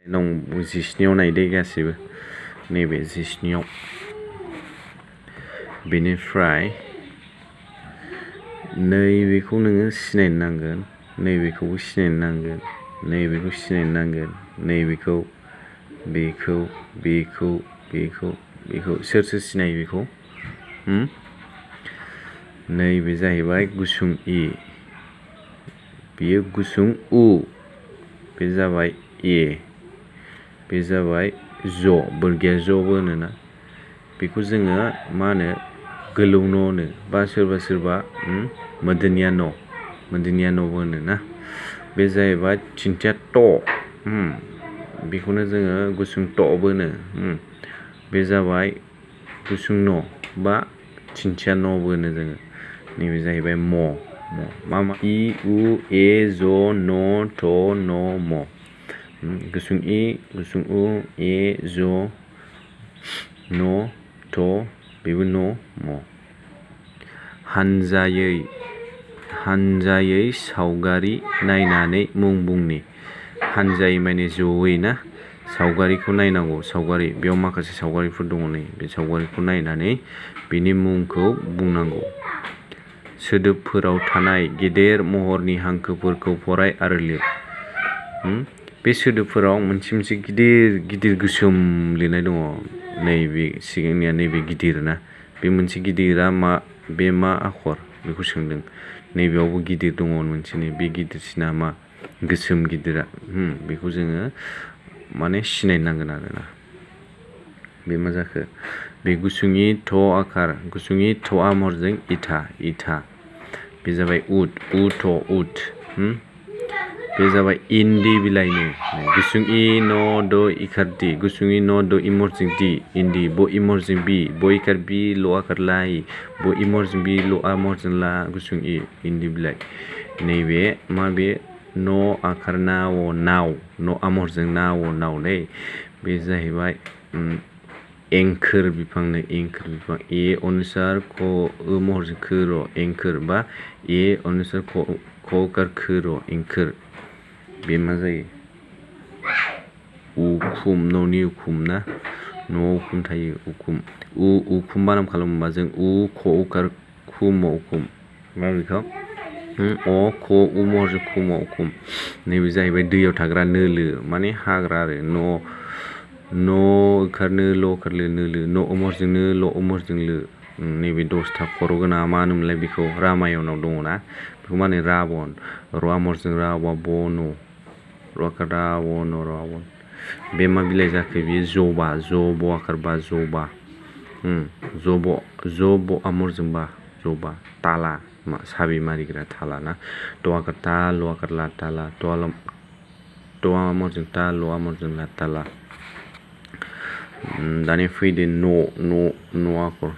नं जिस्नियाव नायदो गासिबो नैबे जिस्नियाव बेनिफ्राय नैबेखौ नोङो सिनायनो नांगोन नैबेखौबो सिनायनो नांगोन नैबेखौ सिनायनो नांगोन नैबेखौ बेखौ बेखौ बेखौ बेखौ सोर सिनायो बेखौ नैबे जाहैबाय गुसुं इ बेयो गुसुं उ बे जाबाय ए बे जाबाय ज बोरगिया जबो होनोना बेखौ जोङो मा होनो गोलौ न' होनो बा सोरबा मोदोनिया न'बो होनोना बे जाहैबाय थिनथिया ट बेखौनो जोङो गुसुं ट'बो होनो बे जाबाय गुसुं न' बा थिनथिया न'बो होनो जोङो नैबे जाहैबाय मा इ उ ए ज न थ न म गुसुं इ गुसुं उ ए ज न थ बेबो न म हानजायै सावगारि नायनानै मुं बुंनि हानजायै माने जयै ना सावगारिखौ नायनांगौ सावगारि बेयाव माखासे सावगारिफोर दङ नै बे सावगारिखौ नायनानै बिनि मुंखौ बुंनांगौ सोदोबफोराव थानाय गेदेर महरनि हांखोफोरखौ फराय आरो लिर बे सोदोबफोराव मोनसे गिदिर गोसोम लिरनाय दङ नैबे सिगांनिया नैबे गिदिर ना बे मोनसे गिदिरा बे मा आखर बेखौ सोंदों नैबेयावबो गिदिर दङ मोनसेनि बे गिदिरसिना मा गोसोम गिदिरा बेखौ जोङो माने सिनायनांगोन आरोना बे मा जाखो बे गुसुंनि थ आखार गुसुंनि थआ महरजों इथा बे जाबाय उद थ उद बे जाबाय इन्दि बिलाइनि गुसुं इ न द इखार दि गुसुं इ न द इमरजों दि इन्दि ब इमरजों बि ब इखार बि ल आखार लाई ब इमरजों बि ल आ महरजों ला गुसुं इ इन्दि बिलाइ नैबे मा बे न आखार नाव न आमरजों नाव दै बे जाहैबाय एंखोर बिफांनो एंखोर बिफां ए अनुसार क महरजों ख र एंखोर बा ए अनुसार क कार ख र एंखोर बे मा जायो उखुम न'नि उखुम ना न'आव उखुम थायो उखुम बानाम खालामोबा जों उ ख उकार खुम उखुम मा बेखौ अ ख उ महरजों खुम उखुम नैबे जाहैबाय दैयाव थाग्रा नोलो माने हाग्रा आरो न' ओंखारनो ल ओंखारलो नोलो न' महरजों नो ल महरजों लो नैबे 10था खर' गोनाङा मा होनोमोनलाय बेखौ रामायणाव दङ ना बेखौ मा होनो राबन र महरजों रावा बन रावण बे मा बिलाइ जाखो बेयो जबा जब आखार बा जबा जब आमरजों बा जबा ताला साबि मारिग्रा थाला ना ट आखार ता ल आखार ला ताला ट आमरजों ता ल आमरजों ला ताला दानिया फैदो न' आखर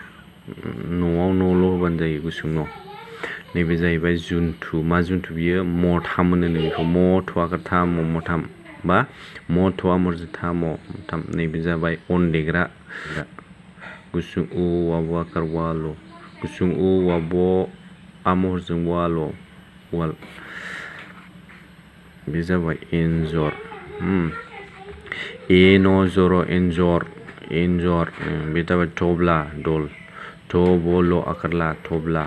न'आव न'ल' होबानो जायो गुसुं न' नैबे जाहैबाय जुन्थु मा जुन्थु बियो मथाम होनो बेखौ म थ आखार था मथाम बा म थ आमरजों था मथाम नैबे जाबाय अन देग्रा गुसुं उ वाब आखार वाल गुसुं उ वाब आमरजों वाल बे जाबाय एन्जर ए न जर एन्जर बे जाबाय थब्ला दल थ बल आखार ला थब्ला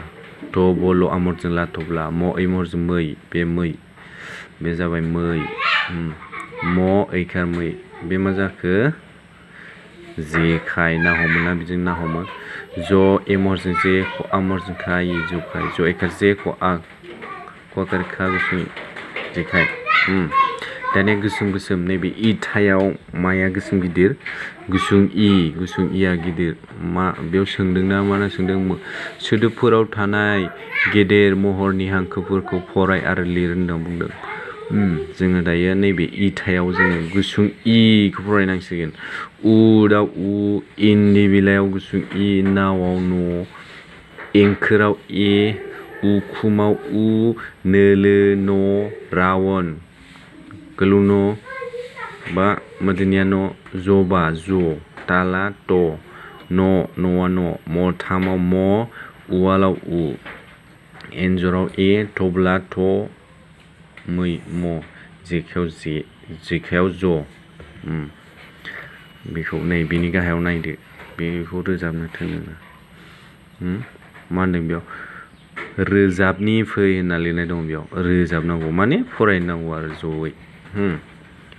थ बल आमरजों ला थब्ला म ऐमरजों मै बे मै बे जाबाय मै म ऐखार मै बे मा जाखो जेखाइ ना हमो बिजों ना हमो ज एमरजों जे ख आमरजों खाय जखाय ज ऐखार जे ख आखार खा गुसुं जेखाइ दानिया गोसोम नैबे इथायाव माया गोसोम गिदिर गुसुं इया गिदिर मा बेयाव सोंदोंना माना सोंदों सोदोबफोराव थानाय गेदेर महरनि हांखोफोरखौ फराय आरो लिर होनना बुंदों जोङो दायो नैबे इथायाव जोङो गुसुं इखौ फरायनांसिगोन उदाव उ इन्दि बिलाइयाव गुसुं इ नावाव न' एंखोराव ए उखुमाव उ नोलो न' रावण गोलौ न' बा मोदोनिया न' जबा ज ताला ट न'आ न' मथामाव म उवालाव उ एन्जराव ए थब्ला थ मै म जेखायाव ज बेखौ नै बिनि गाहायाव नायदो बेखौ रोजाबनो थोनो मा होनदों बेयाव रोजाबनि फै होनना लिरनाय दं बेयाव रोजाबनांगौ माने फरायनांगौ आरो जयै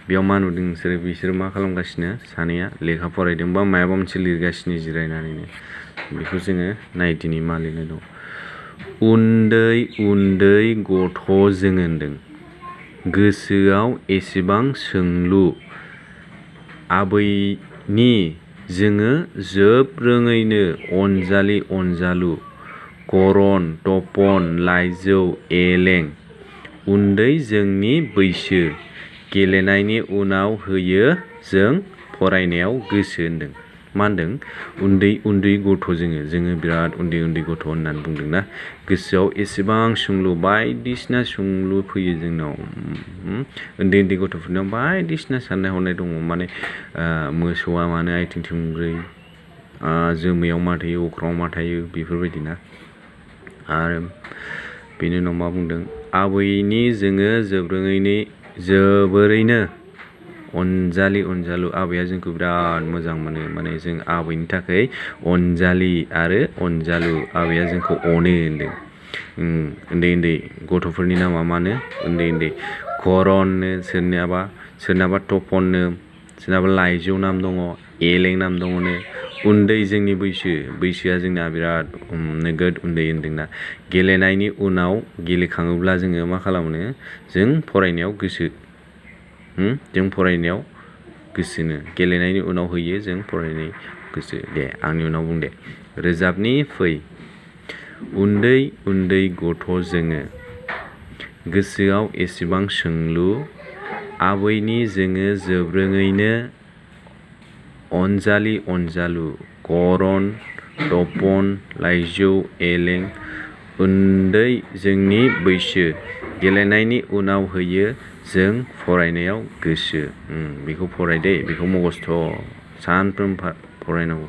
बेयाव मा नुदों बिसोरो मा खालामगासिनो सानैया लेखा फरायदों बा मायाबा मोनसे लिरगासिनो जिरायनानैनो बेखौ जोङो नायदिनि मा लिरनाय दं उन्दै उन्दै गथ' जोङो होनदों गोसोआव एसेबां सोंलु आबैनि जोङो जोब्रोङैनो अनजालि अनजालु करन तपन लाइजौ एलें उन्दै जोंनि बैसो गेलेनायनि उनाव होयो जों फरायनायाव गोसो होनदों मा होनदों उन्दै उन्दै गथ' जोङो बिराद उन्दै उन्दै गथ' होननानै बुंदोंना गोसोआव एसेबां सोंलु बायदिसिना सोंलु फैयो जोंनाव उन्दै उन्दै गथ'फोरनाव बायदिसिना साननाय हनाय दङ माने मोसौआ मानो आथिं थोंब्रै जोमैयाव मा थायो अख्राङाव मा थायो बेफोरबायदि ना आरो बेनि उनाव मा बुंदों आबैनि जोङो जोबोरैनो अनजालि अनजालु आबैया जोंखौ बिराद मोजां मोनो माने जों आबैनि थाखाय अनजालि आरो अनजालु आबैया जोंखौ अनो होनदों उन्दै उन्दै गथ'फोरनि नामा मानो उन्दै उन्दै करननो सोरनाबा तपननो सोरनाबा लाइजौ नाम दङ एलें नाम दङनो उन्दै जोंनि बैसोआ जोंना बिराद नोगोद उन्दै होनदोंना गेलेनायनि उनाव गेलेखाङोब्ला जोङो मा खालामनो जों फरायनायाव गोसोनो गेलेनायनि उनाव होयो जों फरायनाय गोसो दे आंनि उनाव बुं दे रोजाबनि फै उन्दै उन्दै गथ' जोङो गोसोआव एसेबां सोंलु आबैनि जोङो जोब्रोङैनो अनजालि अनजालु करन तपन लाइजौ एलें उन्दै जोंनि बैसो गेलेनायनि उनाव होयो जों फरायनायाव गोसो बेखौ फरायदे बेखौ मगस्थ' सानफ्रोम फरायनांगौ